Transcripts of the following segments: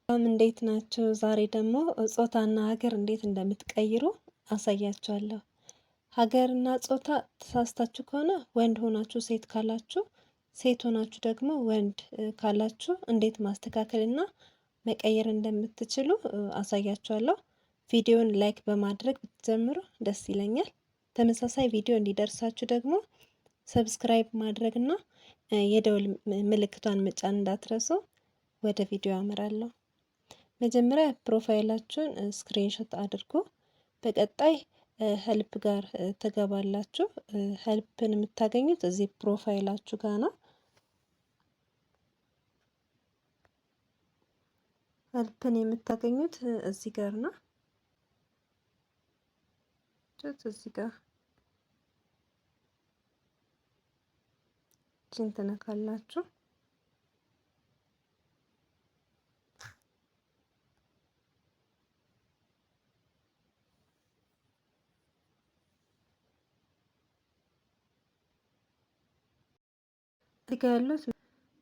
እንዴት ናችሁ? ዛሬ ደግሞ ጾታና ሀገር እንዴት እንደምትቀይሩ አሳያችኋለሁ። ሀገርና ጾታ ተሳስታችሁ ከሆነ ወንድ ሆናችሁ ሴት ካላችሁ፣ ሴት ሆናችሁ ደግሞ ወንድ ካላችሁ እንዴት ማስተካከልና መቀየር እንደምትችሉ አሳያችኋለሁ። ቪዲዮን like በማድረግ ብትጀምሩ ደስ ይለኛል። ተመሳሳይ ቪዲዮ እንዲደርሳችሁ ደግሞ subscribe ማድረግና የደወል ምልክቷን መጫን እንዳትረሱ። ወደ ቪዲዮ አመራለሁ። መጀመሪያ profile ኣችሁን screenshot አድርጉ። በቀጣይ help ጋር ትገባላችሁ። Help ን የምታገኙት እዚህ profile ኣችሁ ጋር ነው። Help ን የምታገኙት እዚህ ጋር ነው። እዚህ ጋር ችን ትነካላችሁ። እዚህ ጋር ያሉት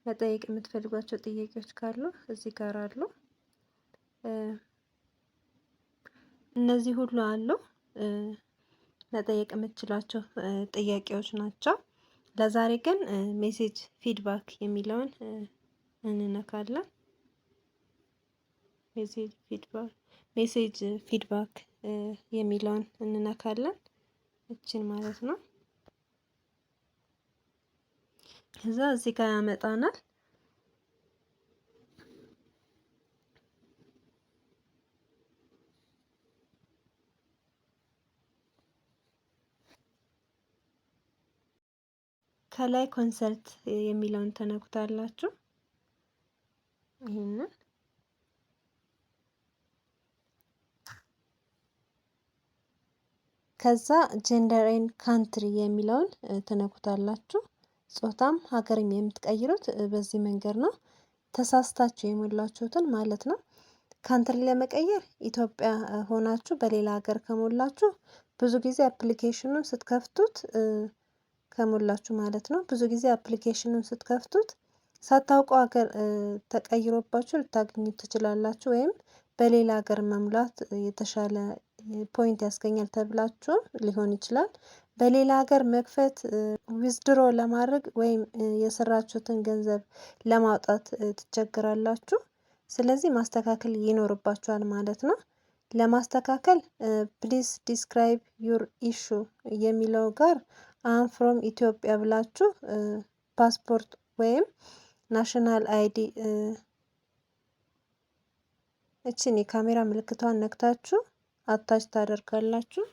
መጠየቅ የምትፈልጓቸው ጥያቄዎች ካሉ እዚህ ጋር አሉ። እነዚህ ሁሉ አሉ መጠየቅ የምትችሏቸው ጥያቄዎች ናቸው። ለዛሬ ግን message feedback የሚለውን እንነካለን። Message feedback የሚለውን እንነካለን። እችን ማለት ነው። ከዛ እዚህ ጋር ያመጣናል። ከላይ consult የሚለውን ተነኩታላችሁ። ይህንን ከዛ gender and country የሚለውን ትነኩታላችሁ። ጾታም ሀገርም የምትቀይሩት በዚህ መንገድ ነው። ተሳስታችሁ የሞላችሁትን ማለት ነው። Country ለመቀየር ኢትዮጵያ ሆናችሁ በሌላ ሀገር ከሞላችሁ ብዙ ጊዜ application ኑን ስትከፍቱት ከሞላችሁ ማለት ነው። ብዙ ጊዜ application ኑን ስትከፍቱት ሳታውቁ ሀገር ተቀይሮባችሁ ልታገኙት ትችላላችሁ። ወይም በሌላ ሀገር መሙላት የተሻለ point ያስገኛል ተብላችሁም ሊሆን ይችላል። በሌላ ሀገር መክፈት withdraw ለማድረግ ወይም የሰራችሁትን ገንዘብ ለማውጣት ትቸገራላችሁ። ስለዚህ ማስተካከል ይኖርባችኋል ማለት ነው። ለማስተካከል "Please describe your issue" የሚለው ጋር "I'm from Ethiopia" ብላችሁ ፓስፖርት ወይም national ID እችን የካሜራ ምልክቷን ነክታችሁ attach ታደርጋላችሁ።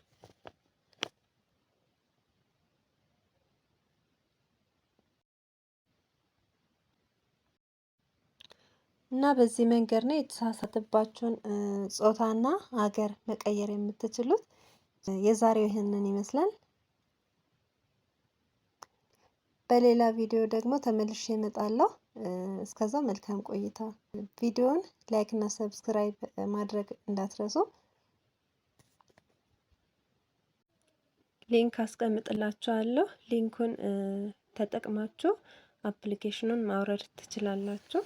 እና በዚህ መንገድ ነው የተሳሳተባችሁን ጾታና ሀገር መቀየር የምትችሉት። የዛሬው ይህንን ይመስላል። በሌላ ቪዲዮ ደግሞ ተመልሼ እመጣለሁ። እስከዛ መልካም ቆይታ። ቪዲዮውን like እና subscribe ማድረግ እንዳትረሱ። Link አስቀምጥላችኋለሁ። Link ኡን ተጠቅማችሁ application ኑን ማውረድ ትችላላችሁ።